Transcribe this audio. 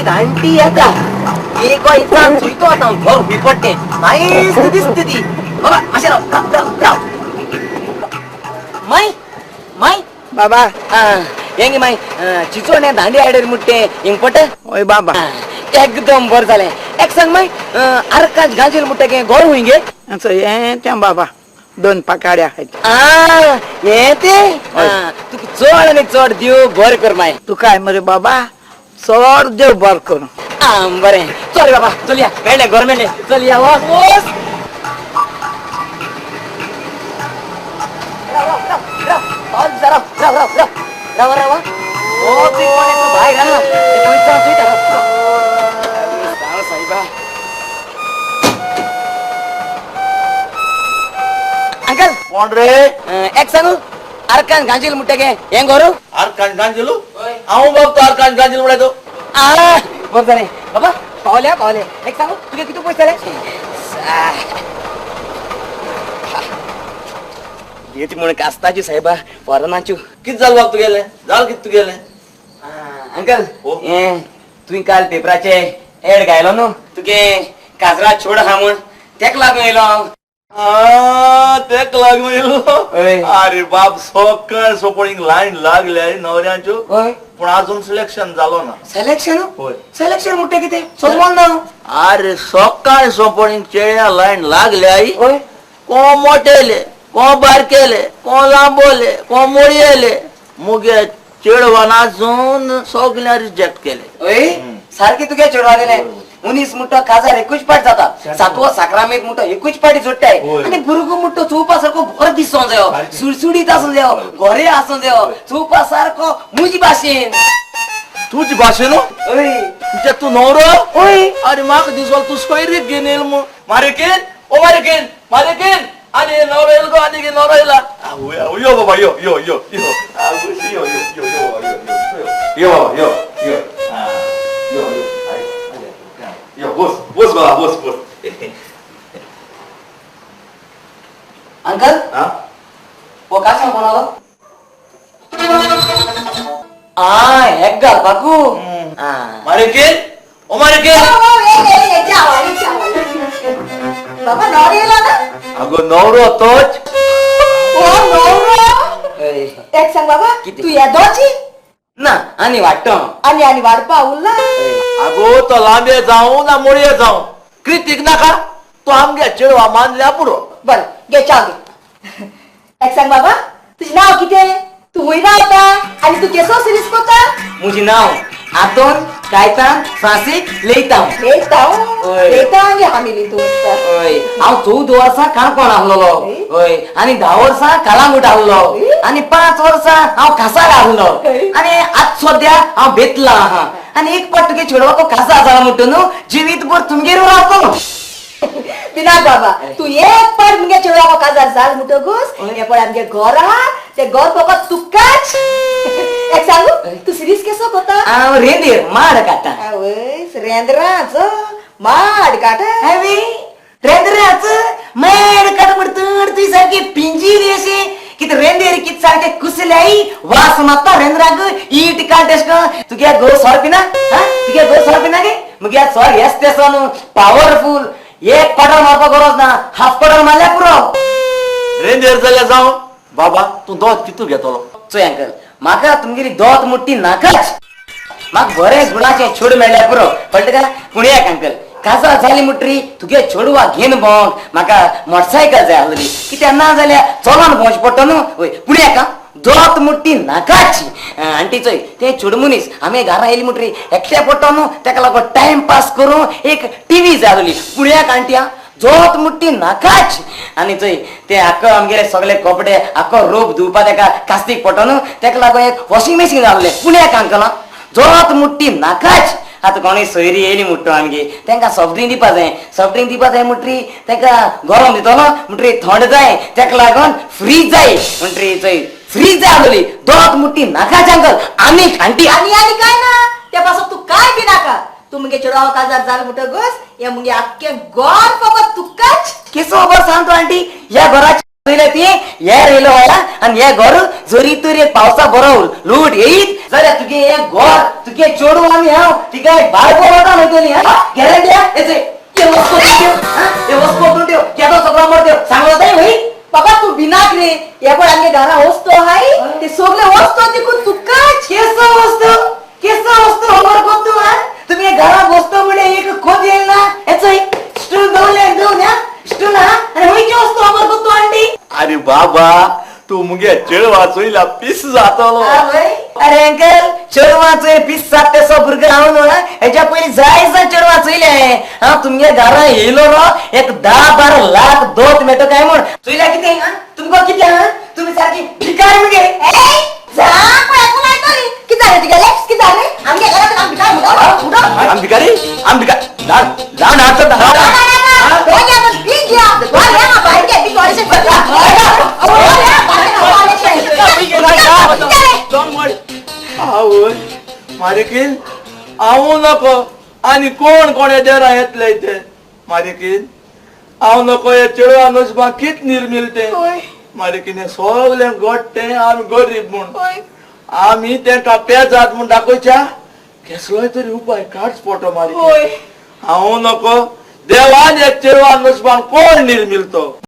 धांटी येता एक इचान चोयतो आतां घर हुंय पडटें नायस दिसता ती. बाबा मातशें राव राव राव राव. माय माय बाबा हें गे माय चिचोणे दांडी आयडर मुट्टे हिंग पडटा. हय बाबा एकदम बरें जालें. एक सांग माय आरकांच गांजेल मुट्टे गे घर हुंय गे? हें तें बाबा दोन पाकाड्या आहात. हें तें तुका चड आनी चड देव बरें कर माय. तुकाय मरे बाबा चड देव बरें करूं. बरें चल बाबा चलया मेळ्ळें घर मेळ्ळें चलया वच वच. राव राव राव राव राव राव भायर साहेबा. अंकल कोण रे? एक सांगू आरकान गांजील मुट्टे गे हें गोरू? आरकान गांजील हांव बाब तो आरकान गांजील म्हळ्यार तो. बरें जालें बाबा पावले पावले. एक सांगू तुगे कितू पयशे जाले? येत म्हण कास्ताच्यो साहेबा फॉरनाच्यो. कित जालें बाब तुगेलें? जालें कित तुगेलें? अंकल हें तुवें काल पेपराचे एड घायलो न्हू तुगे काजरा छोड आहा म्हूण तेका लागून येयलो हांव. तेक लागून येयलो? अरे बाब सकाळ सोपणीक लायन लागल्या न्हवऱ्यांच्यो पूण आजून सिलेक्शन जालो ना. सिलेक्शन? सिलेक्शन म्हणटा कितें समजलो ना. अरे सकाळ सोपणीक चेड्या लायन लागल्या कोण मोटेले कोण बारकेले कोण लांबोले कोण मोडयेले मुगे चेडवान आजून सगळ्या रिजेक्ट केले. सारखे तुगे चेडवा गेले मनीस मुट्टो काजार एकूच पाट जाता सातवो साक्रामेंत मुट्टो एकूच पाटी जोडटाय आनी भुरगो मुट्टो चोवपा सारको बरो दिसोंक जायो सुडसुडीत आसूंक जायो गोरे आसूंक जायो चोवपा सारको मुजी भाशेन. तुजी भाशेन? हय. तूं न्हवरो? हय. अरे म्हाका दिसलो तूं सोयरीक घेवन येयलो म्हूण. मारेकेन ओ मारेकेन मारेकेन आनी न्हवरो येयलो गो आनी न्हवरो येयला. यो बाबा यो यो यो यो यो यो यो यो बाबा यो यो यो यो बस बस बाबा बस बस. अंकल वो काश कोणालो? हेक घालपाकू. मारेकेन ओ मारेकेन. बाबा नवरो येयला ना? अगो नवरो तोच. ओ नवरो? एक सांग बाबा तूं येदोची ना आनी वाडटा? आनी आनी वाडपा उरला? अगो तो लांबे जावं ना मोडये जावं क्रितीक नाका तो आमगे चेडवा मानल्या पुरो. बरें घे च्या घे. एक सांग बाबा तुजें नांव कितें? तूं हुंय रावता आनी तूं केसो सिरीज कोता? मुजें नांव आंतोन कायतान फ्रांसीक लेयतांव. लेयतांव? लेयतांव गे हामिली तूं. हय हांव 14 वर्सां काणकोण आहलोलो. हय आनी 10 वर्सां कालांगूट आहलो आनी 5 वर्सां हांव कासार आहलो आनी आतां सद्या हांव बेतला आहा. आनी एक पाट तुगे चेडवाको काजार जाला म्हणटा न्हू जिवीतभर तुमगेर रावतलो. बिना बाबा तूं एक पाट मुगे चेडवाको काजार जाल म्हणटकूच हें पळय आमगे घर आहा तें घर फकत तुकाच. एक सांगू तूं सिरीज केसो कोता? हांव रेंदेर माड काडटा. आवय रेंदेराच माड काडटा? हांवे रेंदेराच माड काडटा म्हणटा तुवें सारकी पिंजिरी अशी कितें रेंदेर कितें सारकें कुसल्याय वास मारता रेंदेराक it काडटा अशें करून. तुगे घोव सोरो पिना? तुगे घोव सोरो पिना गे? मुगे सोर हेच तेसो न्हू पावरफूल एक क्वार्टर मारपाक गरज ना हाफ क्वार्टर मारल्यार पुरो. रेंदेर जाल्यार जावं बाबा तूं दोत कितू घेतलो? चोय अंकल म्हाका तुमगेली दोत मुट्टी नाकाच. म्हाका बरें गुणाचें चेडूं मेळ्ळ्यार पुरो. कळटा काय? पूण एक अंकल काजार जाली म्हणटरी तुगे चेडवा घेवन भोंवंक म्हाका मोटरसायकल जाय आसली कित्याक ना जाल्यार चलोन भोंवचें पडटा न्हू. हय पूण एक दोत मुट्टी नाकाच. आंटी चोय तें चेडूं मनीस आमी घरा येयली म्हणटरी एकटें पडटा न्हू तेका लागून टायम पास करूं एक टिवी जाय आसली. पूण एक आंटी जोत मुट्टी नाकाच. आनी चोय ते आक्को आमगेले सगळे कपडे आक्को रोप धुवपा तेका कास्तीक पडटा न्हू तेका लागून एक वॉशिंग मशीन जाय आसलें. पूण एक अंकल जोत मुट्टी नाकाच. आतां कोणूय सोयरी येयली म्हणटा आमगे तेंकां सॉफ्ट ड्रिंक दिवपा जाय. सॉफ्ट ड्रिंक दिवपा जाय म्हणटरी तेंकां गरम दितलो म्हणटरी थंड जाय तेका लागून फ्रीज जाय म्हणटरी चोय फ्रीज जाय आसली. दोत मुट्टी नाकाच अंकल. आनी आंटी आनी आनी काय ना त्या पासून तूं काय बी नाका. तूं मुगे चेडवा काजार जाल म्हणटकूच हें मुगे आख्खें घर फकत तुकाच. केसो खबर सांग तूं आंटी ह्या घराची चोयल्या ती हे येयलो हया आनी हे घर जरी तर एक पावसा बरो लूट येयत जाल्यार तुगे हे घर तुगे चेडूं आनी हांव तिका बायको वता वयतली. हा, गॅरंटी हा. हे वस्तू ठेव, हे वस्तू ठेव, केदो सगळो मर ठेव सांगलो जाय वय. बाबा तू बिनाक रे, हे पळय आमगे घरा वस्तू आहाय ते सगळे वस्तू तिकून तुकाच. केसो वस्तू, केसो वस्तू खबर कोत्तू. हा, तुम्ही घरा वस्तू म्हणजे एक खोद येईल ना, हेचो एक स्टूल दवरले दोन, हा स्टूल हा, आणि खंयची वस्तू खबर कोत्तू आंटी. अरे बाबा, तू मुगे चेडवा चोयला पीस जातलो. अरे अंकल, चेडवा चोय पीस जात तेसो भुरगो हांव न्हू. हेच्या पयलीं जाय जाय चेडवा चोयले. हांव तुमगे घरा येयलो न्हू, एक 10-12 लाख दोत मेळटा काय म्हूण चोयल्या. कितें तुमकां कितें? हा, तुमी सारकी भिकारी मगे. कितें जालें तुगेलें? कितें जालें आमगे घरांत? आमी भिकारी म्हणटा? आम भिकारी, आम भिकारी. धाड हात धाड. आवय मारेकीन, हांव नको आनी कोण कोण देरा येतले ते. मारेकीन, हांव नको हे चेडवा नसबा कित निर्मिल ते. मारेकीन, हे सगळें गोडटें आमी गरीब म्हूण आमी तेंका पेजात म्हूण दाखोवच्या केसलोय तरी उपाय काडच पडटो. मारेकीन, हांव नको, देवान हे चेडवा नसबान कोण निर्मिल तो.